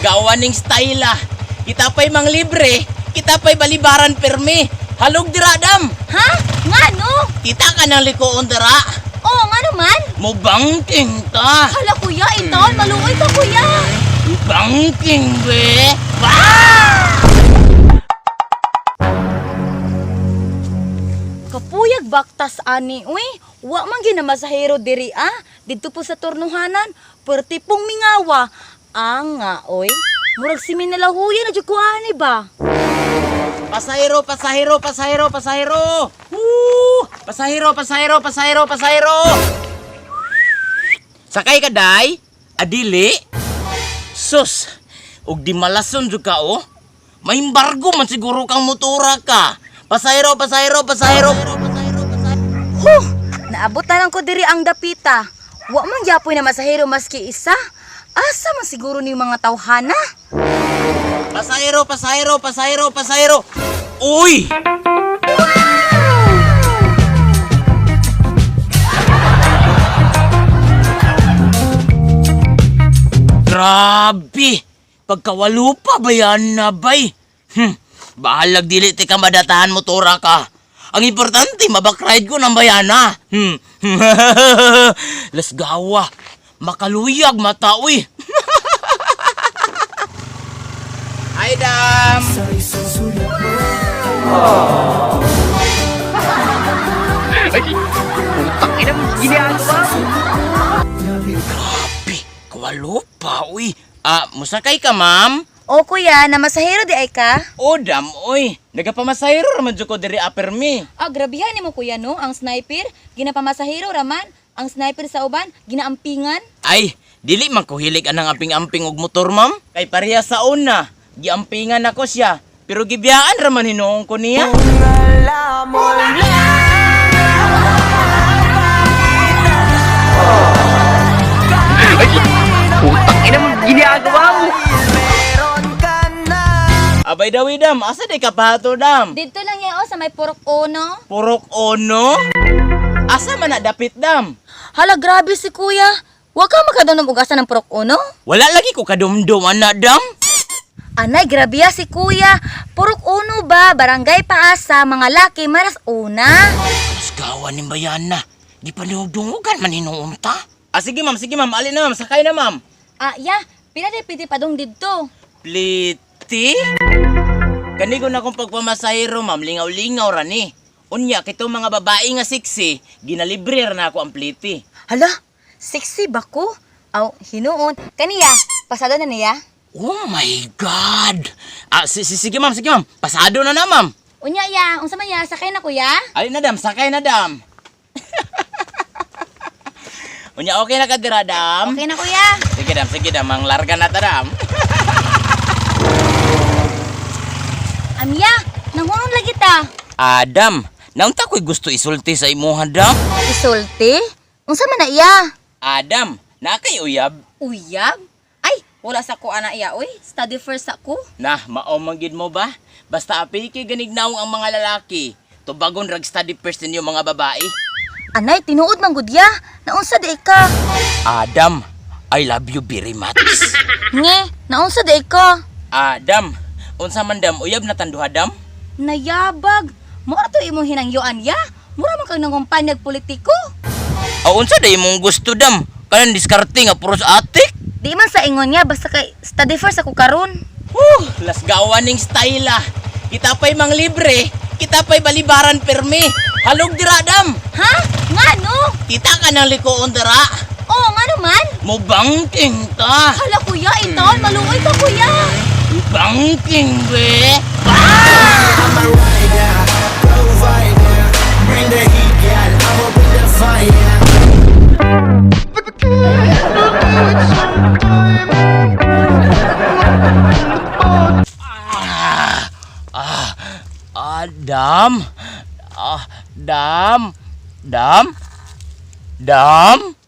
Lasgawan ning style ah. Kita pa'y mang libre, kita pa'y balibaran permi. Halog dira, dam. Ha? Nga no? Kita ka ng likoon dira. Oo, nga naman. Mo bangking ta. Hala kuya, intaon, maluoy ka kuya. Bangking be. Wow! Kapuyag baktas ani, uy. Wa man gyud na masahero diri ah. Didto po sa turnuhanan, perti pong mingawa. Anga, oy. Murag si Minalahuyan na jud ko ani ba? Pasahero, pasahero, pasahero, pasahero. Woo! Pasahero, pasahero, pasahero, pasahero. Sakay ka, day? Adili? Sus, ug di malason jud ka, oh. May embargo man siguro kang motora ka. Pasahero, pasahero, pasahero. Huh! Naabot na lang ko diri ang dapita. Wa man gyapoy na masahero maski isa. Asa man siguro ni mga tawhana? Pasahero, pasahero, pasahero, pasahero. Uy! Grabe! Pagkawalo pa ba yan na bay? Bahalag dili ti ka madatahan motora ka. Ang importante, mabakride ko ng bayana. Lasgawa. Makaluyag mata, uy. Hi, Dam! Grabe, kawalo pa, uy. Ah, musakay ka, ma'am? O kuya, na masahero di ay ka? O, dam, uy. Nagapamasahero raman jud ko diri apermi. Ah, grabihan nimo kuya no, ang sniper, ginapamasahero raman, ang sniper sa uban, ginaampingan. Ay, dili man ko hilig anang amping-amping og motor, ma'am. Kay pareha sa una, giampingan ako siya. Pero gibiyaan raman hinuon ko niya. Abay daw, dam. Asa di ka pahato, dam? Dito lang yan oh, sa may Purok Uno. Purok ono? Asa man na dapit, dam? Hala, grabe si kuya. Wa ka makadumdum og asa ng Purok Uno? Wala lagi ko kadumdum, ana, dam. Anay, grabe ya si kuya. Purok Uno ba? Barangay Paasa, mga laki, maras una. Mas gawa ni bayana. Di pa dinugdungugan man hinuon ta. Ah, sige ma'am, sige ma'am. Alin na ma'am, sakay na ma'am. Ah, ya, pila di piti padong didto. Pliti? Kanigo na akong pagpamasahero ma'am, lingaw-lingaw ra ni. Unya, kito mga babae nga sexy, ginalibre ra na ako ang pliti. Hala, sexy ba ko? Aw, hinuon. Kaniya, pasado na niya. Oh my God! Ah, sige ma'am, sige ma'am. Pasado na na ma'am. Unya ya, unsa man ya, sakay na kuya? Alin na dam, sakay na dam. Unya, okay na ka dira, dam? Okay na kuya. Sige dam, sige dam, ang larga na ta dam. Amya, nangunon lagi ta. Adam, naunta ko'y gusto isulti sa imuha, dam. Isulti? Unsa man na iya? Adam, naa kay uyab. Uyab? Ay, wala sa ko ana iya oy. Study first ako. Nah, mao man gid mo ba? Basta apil kay ganignaong ang mga lalaki. Tubagon rag study first ninyo mga babae. Anay, tinuod man gud ya. Naunsa di ka? Adam, I love you very much. Nge, naunsa di ka? Adam, unsa man dam uyab na tanduha dam? Nayabag. Mura to imong hinangyoan ya. Mura man kag nangumpanyag politiko. O unsa day imong gusto dam? Kanan diskarte nga puros atik. Di man sa ingon niya basta kay study first ako karon. Whew, lasgawan ning style ah. Kita pa'y mang libre, kita pa'y balibaran permi. Halog dira dam. Ha? Nga no? Kita ka ng likoon dira. Oo, nga naman. Mo bangking ta. Hala kuya, intaon maluoy ka kuya. Bangking be. I'm a rider, provider. Bring the heat, girl. I'ma bring the fire. Ah, ah, dam. Ah, dam. Dam. Dam.